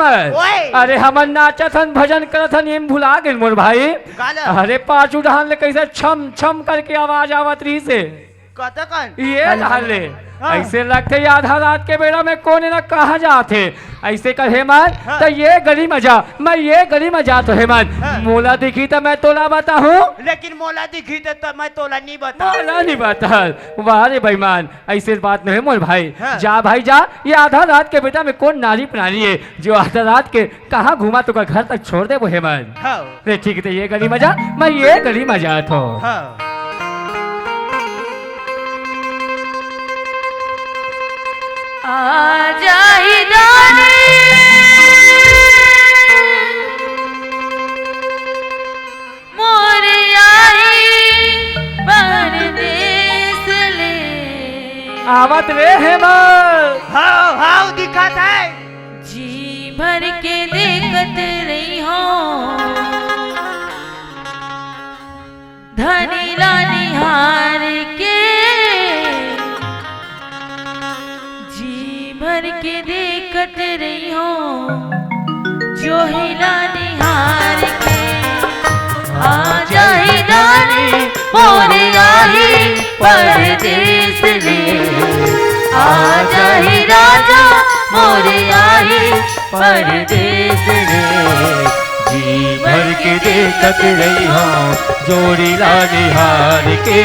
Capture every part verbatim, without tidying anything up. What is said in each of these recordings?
ओए! अरे, हमन नाचत हन, भजन करत हन, एम भुला गेन मोर भाई। का ला? अरे, पाछू डहान ले कइसे छम छम करके आवाज आवत रहिस हे। कतकन? ये डहान ले। हाँ। अइसे लगथे, ये आधा रात के बेरा में कोन ए ना कहाँ जात हे। अइसे कर हेमंत, हाँ। त ये गली में जा, मैं ये गली में जात हों हेमंत। हाँ। मोला दिखही त मैं तोला बताहूँ। लेकिन मोला दिखही त, त मैं तोला नहीं बताहूँ। मोला नहीं बताहूँ। वाह रे बेईमान, अइसे बात नहीं मोर भाई। हाँ। जा भाई जा, ये आधा रात के बेरा में कोन नारी परानी हे, जो आधा रात के कहाँ घुमा, तोका घर तक छोड़ देबो हेमंत। हाँ। रे ठीक हे, त ये गली में जा, मैं ये गली में जात हों। हाँ। आ जाही दानी मोर आही परदेस ले। आवत रे हेमंत। हाव, हाव, दिखत हे। जी भर के देखत रहिहूँ धनी ला निहार के। जी भर के देखत रहिहूँ जोही ला निहार के। आ जाही दानी मोर आही परदेस ले। आ जाही राजा मोर आही परदेस ले। जी भर के देखत रहिहूँ जोड़ी ला निहार के।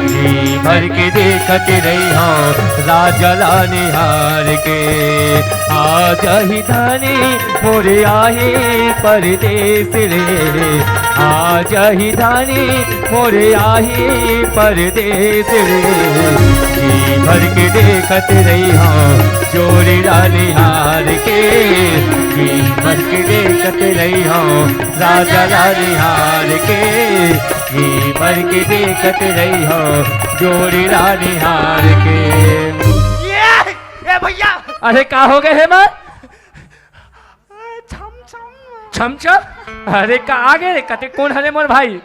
जी भर के देखत रहिहूँ राजा ला निहार के। आ जाही दानी मोर आही परदेस ले। आ जाही दानी मोर आही परदेस ले। जी भर के देखत रहिहूँ जोड़ी ला निहार के। जी भर के देखत रहिहूँ राजा ला निहार के। जी भर के देखत रहिहूँ जोड़ी ला निहार के। ये, ए भैया। अरे का हो गे हेमंत? छम छम। छम छम? अरे का आ गे रे? कते कोन हरे मोर भाई?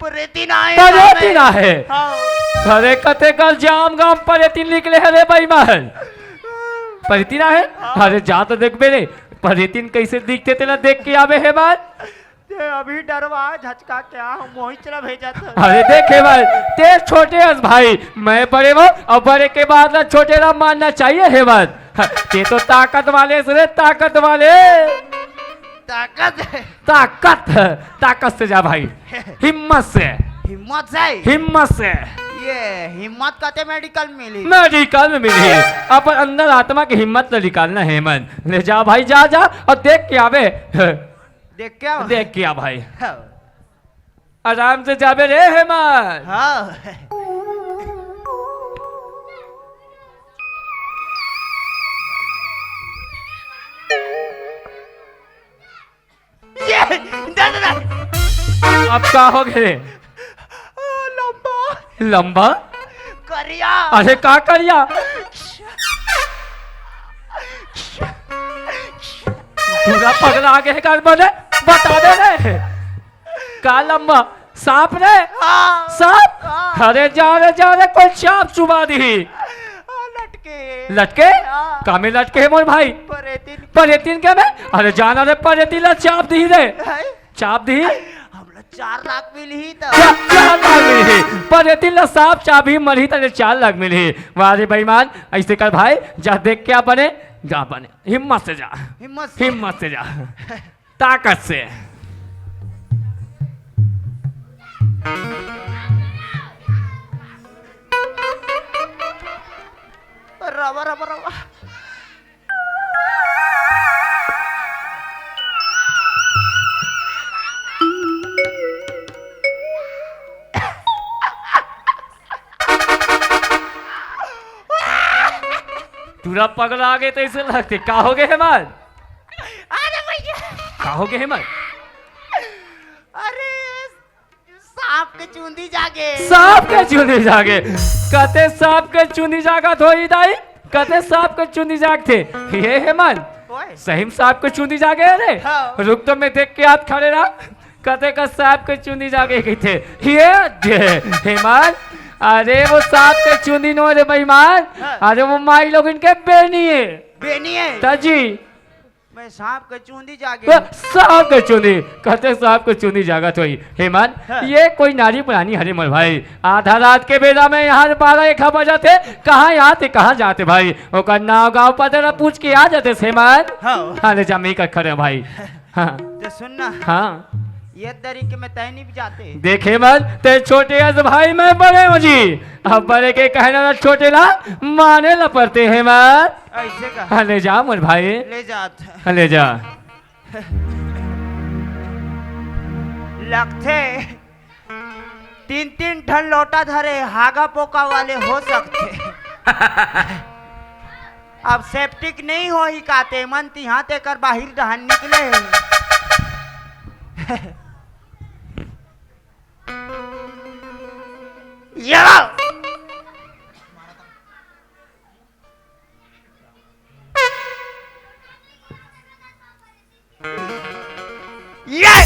परेतिन आहे परेतिन सामने। आहे। हाँ। अरे कते कल जाम गाम परेतिन निकले हरे बेईमान। परेतिन आहे? हाँ। अरे जा तो देखबे रे, परेतिन कइसे दिखथे तेला देख के आबे हेमंत। ते अभी डरवा झचका क्या हम मोहित ला भेजत हन। अरे देख हेमंत, ते छोटे हस भाई, मैं बड़े हों अउ बड़े के बात ला छोटे ला मानना चाहिए हेमंत। ते तो ताकत वाले हस रे, ताकत वाले। ताकत हे। ताकत, ताकत से जा भाई, हिम्मत से। हिम्मत से? हिम्मत से। ये हिम्मत कते मेडिकल में मिलही? मेडिकल में मिलही। अपन अंदर आत्मा के हिम्मत ला निकालना हे हेमंत। ले जा भाई, जा, जा अउ देख के आबे। देख के आ? देख के आ भाई। हाँ। आराम से जाबे रे हेमंत। हाँ। ये, दे, दे, दे। अब का हो गे रे? ओ, लंबा। लंबा? करिया। अरे का करिया? पूरा पगला गे हे का बने? बता दे रे। का लंबा? सांप रे? हाँ। सांप? हाँ। अरे जा रे, जा रे, कोई चाप चुबा दिही। हाँ, लटके। लटके? हाँ। का में लटके हे मोर भाई? परेतिन। परेतिन के में? अरे जा ना रे, परेतिन ला चाप दिही रे। हैं? चाप दिही? हमला चार लाख मिलही त। चार, चार लाख मिलही। परेतिन ला सांप चाबही मरही त ले चार लाख मिलही। वाह रे बेईमान, अइसे कर भाई, जा देख के आ बने, जा बने। हिम्मत से जा। हिम्मत से। हिम्मत से जा। ताकत से। रवा, रवा, रवा। पूरा पगला गे तइसे लगथे। का हो गे हेमंत? अरे भैया। का हो गे हेमंत? अरे सांप के चूंदी जागे। सांप के चूंदी जागे। कते सांप के चूंदी जागत होही दाई? कते सांप के चूंदी जागथे? ये हेमंत, ओए। सही में सांप के चूंदी जागे रे? हाँ। रुक तो मैं देख के आत, खड़े रह। कते का सांप के चूंदी जागे कहिथे। ये दे, हेमंत, अरे वो सांप के चूंदी नो रे बेईमान। हाँ। अरे वो माई लोगिन के बेनी हे। बेनी हे? त जी। सांप के चूंदी जागे। सांप के चूंदी, कहते सांप के चूंदी जागत होही। हेमंत, हाँ। ये कोई नारी प्राणी हरे मोर भाई। आधा रात के बेरा में यहाँ बारह एक बजत हे, कहाँ आते, कहाँ जाते भाई? ओकर नाव गाँव पता ला पूछ के आ जाते हेमंत। हाँ। हाँ, ले जा, मैं का करे भाई। हाँ। तो सुन ना। हाँ। ये तरीके में तय नहीं जाते। देख हेमंत, ते छोटे अस भाई, मैं बड़े हूँ जी। अब बड़े के कहना ला छोटे ला माने ला पड़ते हेमंत। ऐसे का? हाँ, ले जा मोर भाई। ले जात। हाँ, ले जा। लगथे तीन तीन ठन लोटा धरे हागा पोका वाले हो सकथे। अब सेप्टिक नहीं होही का ते मन तिहां तेकर बाहिर डहान निकले हे। या! ये!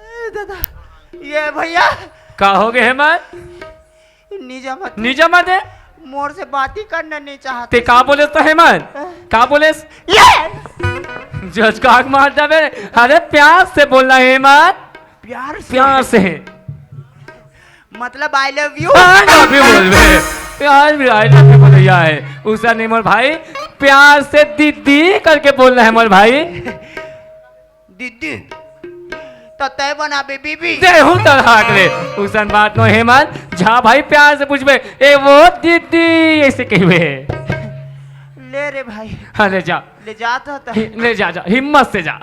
ए, दादा, ये भैया। का हो गए हेमंत? नीजा मत। नीजा मत है? मोर से बात ही करना नहीं चाहते। ते का बोले तो हेमंत? हाँ। का बोले? ये! जज काक मार जाबे। अरे प्यार से बोलना हेमंत। प्यार से? प्यार से। मतलब I love you? I love you बोलबे। प्यार भी I love you बोलैया है। उषा नहीं मोर भाई, प्यार से दीदी करके बोलना है मोर भाई। दीदी, त तय बनाबे बीबी। देहू त हाक ले। उसन बात नो हेमंत, जा भाई प्यार से पूछबे, "ए वो दीदी," ऐसे कहबे। ले रे भाई। हाँ, ले जा। ले जा तो, तो। हि-, ले जा, जा, हिम्मत से जा।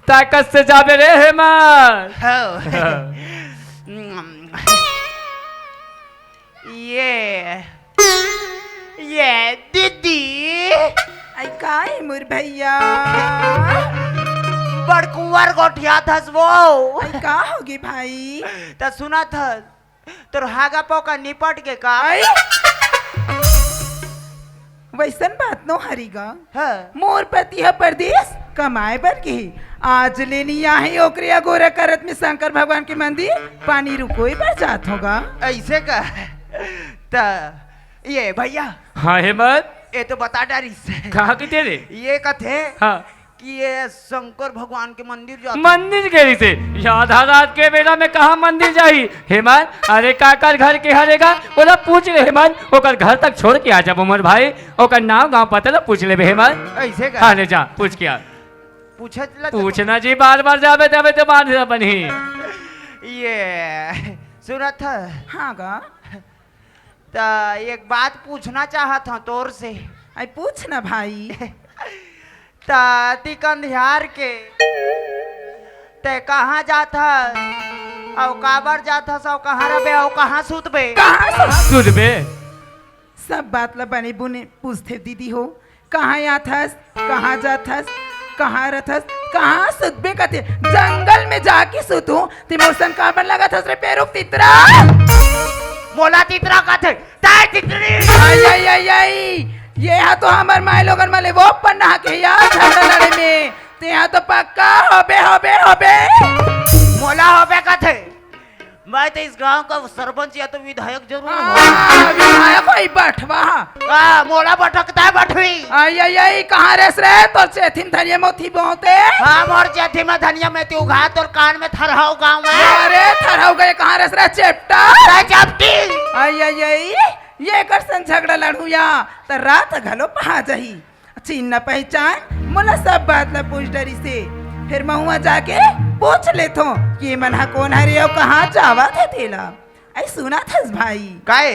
ताकत से जाबे रे हेमंत। हो। हाँ। ये, ये दीदी। आई का हे मोर भैया? बड़कुंवर गोठियात हस वो। आई का होगे भाई? त सुनत हस, तोर हागा पोका निपट गे का? आई? वैसन बात नो हरे गा। हाँ। मोर पति ह परदेस कमाए बर गे हे। आज ले नी आहे, ओकरे अगोरा करत में शंकर भगवान के मंदिर पानी रुकोय बर जात हों गा। ऐसे का? त ये भैया। हाँ हेमंत। ये तो बता डारिस। कहाँ की तेरे? ये कथे। हाँ। कि ये शंकर भगवान के मंदिर जात हे। मंदिर के रिसे? ये आधा रात के बेरा में कहाँ मंदिर जाही? हेमंत, अरे काकर घर के हरे गा? ओला पूछ ले हेमंत, ओकर घर तक छोड़ के आ जाबो मोर भाई, ओकर नाव गाँव पता ला पूछ लेबे हेमंत। ऐसे का? हाँ, ले जा, पूछ के आ। पूछत ला तो पूछना जी, बार-बार जाबे तबे तो बात बनही। ये सुनत ह? हाँ गा। त एक बात पूछना चाहत हूँ तोर से। आई पूछ ना भाई। त ती कंधियार के ते कहाँ जात हस? अउ काबर जात हस? अउ कहाँ रबे? अउ कहाँ सुतबे? कहाँ सुतबे? सब बात ला बने बुने पूछथे दीदी हो। कहाँ आथस, कहाँ जाथस, कहाँ रथस, कहाँ सुतबे कथे, जंगल में जाके सुतहूँ, ते मोर सन काबर लगत हस रे पेरू तितरा? मोला तितरा कथे, तैं तितरी। आई, आई, आई, आई, ये हा तो हमर माय लोगन मले वो पन्ना के यार झगड़ा लड़े में, ते हा तो पक्का होबे, होबे, होबे। मोला होबे कथे। मैं तो इस गांव का सरपंच या तो विधायक जरूर हूँ। हाँ, विधायक होही बठवा। हाँ, मोला बठकता है बठवी। आई, आई, आई, कहाँ रेस रे? तोर चेथी में धनिया मोथी बोते। हाँ, मोर चेथी में धनिया मेथी उघा, तोर कान में थरहाव गाँव में। अरे, थरहाव गए, कहाँ रेस रे? चेपटा। रे चेपटी। आई, आई, आई, ये कर सन झगड़ा लड़ू या, त रात घलो पहा जाही। चिन्ह पहचान, मोला सब बात ला पूछ डरिसे। फिर महुआ जाके पूछ लेथों कि ये मन हा कोन हरे अउ कहाँ जावत हे तेला। आई सुनत हस भाई? काय?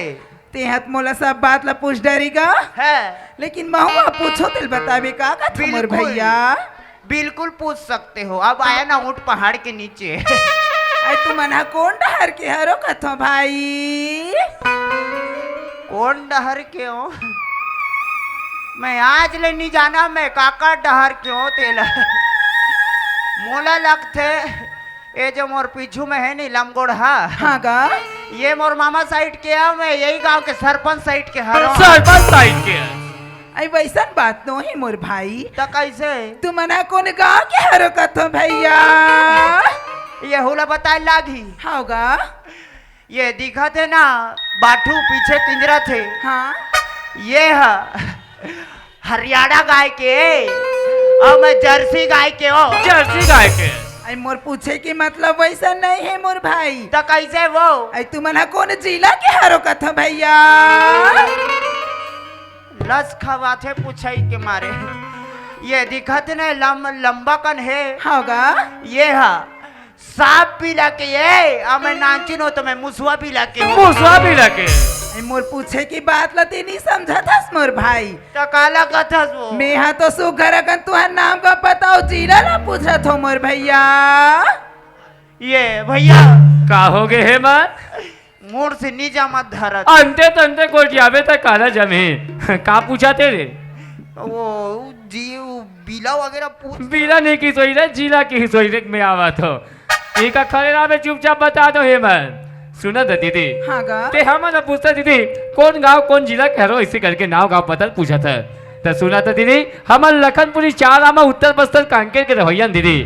तेहा त मोला सब बात ला पूछ डरी गा। है। लेकिन महुआ पूछो तेल बताबे का कथो मोर बिल्कुल। भैया? बिल्कुल पूछ सकते हो। अब आया ना ऊंट पहाड़ के नीचे। आई तुमन हा कोन डहर के हरो कथो भाई? कोन डहर के हो? मैं आज ले नी जाना मैं काकर डहर के हो तेला। मोला लगथे ये जो मोर पीछू में है नी लमगोड़हा। हाँ गा। ये मोर मामा side के है, मैं यही गांव के सरपंच side के हरो। सरपंच side के है। अई वैसन बात नोहे मोर भाई। त कैसे? तुमन ह कोन गांव के हरो कथो भैया? ये हुला बताए लागही। हाव गा। ये दिखत हे ना, बाठू पीछे पिंजरत हे। हाँ। ये ह हरियाणा गाय के, अउ मैं जर्सी गाय के हो। जर्सी गाय के। अई मोर पूछे के मतलब वैसा नोहे मोर भाई। त कैसे वो? अई तुमन ह कोन जिला के हरो कथो भैया? लस खवाथे पूछई के मारे। ये दिखत हे ना, लम-, लंबा कन हे। हाव गा। ये ह सांप बिला के, ए, अउ मैं नानचुन हों त मैं मुसवा बिला के हों। मुसवा बिला के। अई मोर पूछे के बात ला ते नइ समझत हस मोर भाई। त काला कथस वो? मैं ह तो सुघर अकन तुहर नाम गा पता अउ जिला ला पूछत हों मोर भैया। ये भैया। का होगे हे मन? मोर से नइ जमत धरत। अंते तंते गोठियाबे त काला जमही। का पूछत हे रे? वो जी, वो बिला वगैरह पूछ। बिला नइ किहिस होही रे, जिला किहिस होही रे, मैं आवत हों। एका खड़े रहा, मैं चुपचाप बता दो हे मन। सुनत हस दीदी? हाँ गा। ते हमन ह पूछत हस दीदी, कोन गांव, कोन जिला के हरो, अइसे करके नाव गांव पता ल पूछत हस। त सुनत हस दीदी, हमन लखनपुरी चार आमा उत्तर बस्तर कांकेर के रहइया हन दीदी।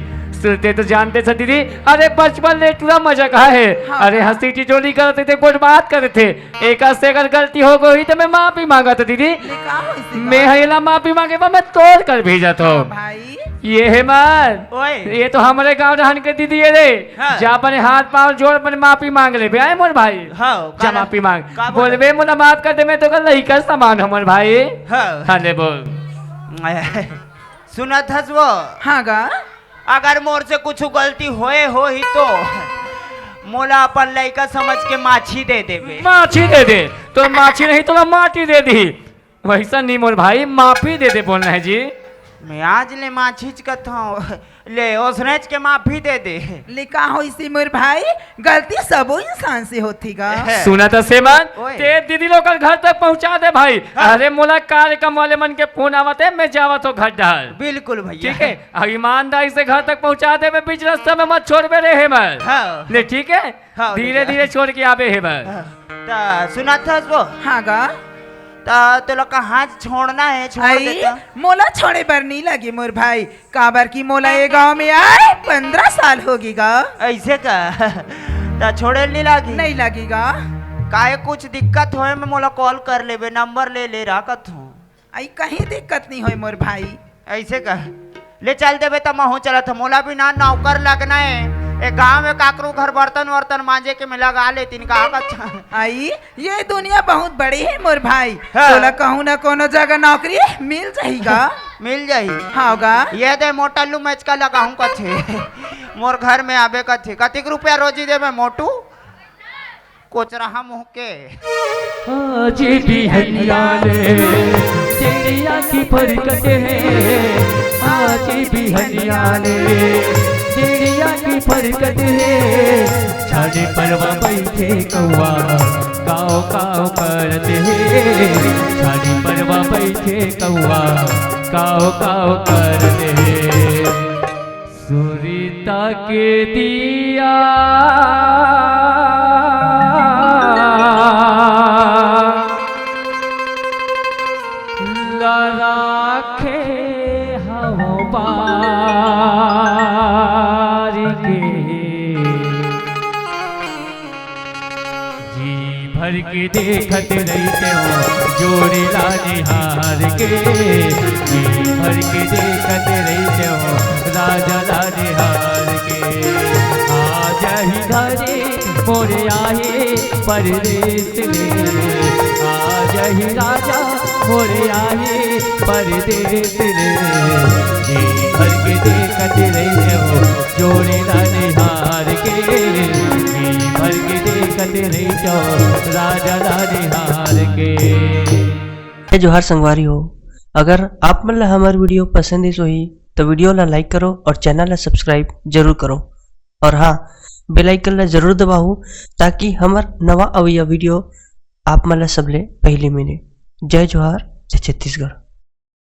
सुनते तो जानते हस दीदी, अरे बचपन ले टूरा मजा कहा हे। हाँ। अरे हंसी ठिठोली करत थे, गोठ बात करत थे। एकर से अगर गलती हो गई तो मैं माफी मांगत हूँ दीदी। ले का होइस गा? मैं ह एला माफी मांगे बर मैं तोर कर भेजत हों। हाँ भाई। ये हे मन। ओए। ये तो हमरे गांव रहन के दीदी हे रे। हाँ। जा अपने हाथ पांव जोड़ अपने माफी मांग लेबे, आय मोर भाई। हाँ, जा कारण माफी मांग। का बोले? बोलबे मोला माफ कर दे, मैं तो कर लइका समान हों मोर भाई। हाँ। हाँ, ले बोल। सुनत हस वो? हाँ गा। अगर मोर से कुछ गलती होए होही तो मोला अपन लइका समझ के माछी दे देबे। माछी दे दे, तो माछी नहीं तोला माटी दे दी। वैसा नहीं मोर भाई, माफी दे दे बोलना हे जी। मैं आज ले माछीच कथों, ले ओसनेच के माफी दे दे। ले का होइस मोर भाई, गलती सबो इंसान से होथे गा। सुनत हस मन, ओए। ते दीदी लोग घर तक पहुंचा दे भाई। हाँ। अरे मोला कार्यक्रम वाले मन के फोन आवत हे, मैं जावत हों घर डाल। बिल्कुल भैया। ठीक हे, अउ ईमानदारी से घर तक पहुंचा देबे, बीच रास्ता में मत छोड़बे रे हे मन। हाँ। ले ठीक हे, हाँ, धीरे धीरे छोड़ के आबे हे मन। हाँ। त सुनत हस वो? हाँ गा। त तोला कहाँ छोड़ना हे, छोड़ अई, देता। मोला छोड़े बर नइ लगे मोर भाई, काबर कि मोला ये गांव में आए पंद्रह साल होगे गा। अइसे का? त छोड़े नइ लागी? नइ लागी गा। काहे कुछ दिक्कत होए में मोला कॉल कर लेबे, नंबर ले ले रहा कथों। अई कहीं दिक्कत नइ होए मोर भाई। अइसे का? ले चल देबे त महूं चलत हों, मोला भी ना नौकर लगना हे। ए गांव में काकरो घर बर्तन वर्तन मांजे के मैं लगा लेतेंव का कथों। अई ये दुनिया बहुत बड़ी हे मोर भाई। हाँ। तोला कहूं ना कोनो जगह नौकरी मिल जाही गा। मिल जाही। हाँ गा। ये दे मोटल्लू मैच का लगाहूं कथे। मोर घर में आबे कथे। कतिक रुपया रोजी देबे मोटू? कोचरहा मुंह के। आज बिहनिया ले चिड़िया की फरकत हे, आज बिहनिया ले चिड़िया की फरकत हे। छानी परवा बइठे कौवा, काव काव करत हे। छानी परवा बइठे कौवा, काव काव करत हे। सुरता के दिया ला राखे हव बार के। जी भर के देखत रहितेंव जोड़ी ला निहार के, जी भर के देखत रहितेंव राजा ला निहार के। आ जाही घरे मोरे आहे परदेस ले, आ जाही राजा मोरे आहे परदेस ले। जी भर के देखत रहितेंव जोड़ी ला निहार के, जी भर के देखत रहितेंव राजा ला निहार के। जय जोहार संगवारी हो, अगर आप मन ला हमर video पसंद आइस होही तो video ला like करो और channel ला subscribe जरूर करो और हाँ, bell icon ला जरूर दबाओ ताकि हमर नवा अवइया video आप मन ला सबले पहली मिले। जय जोहार, जय छत्तीसगढ़।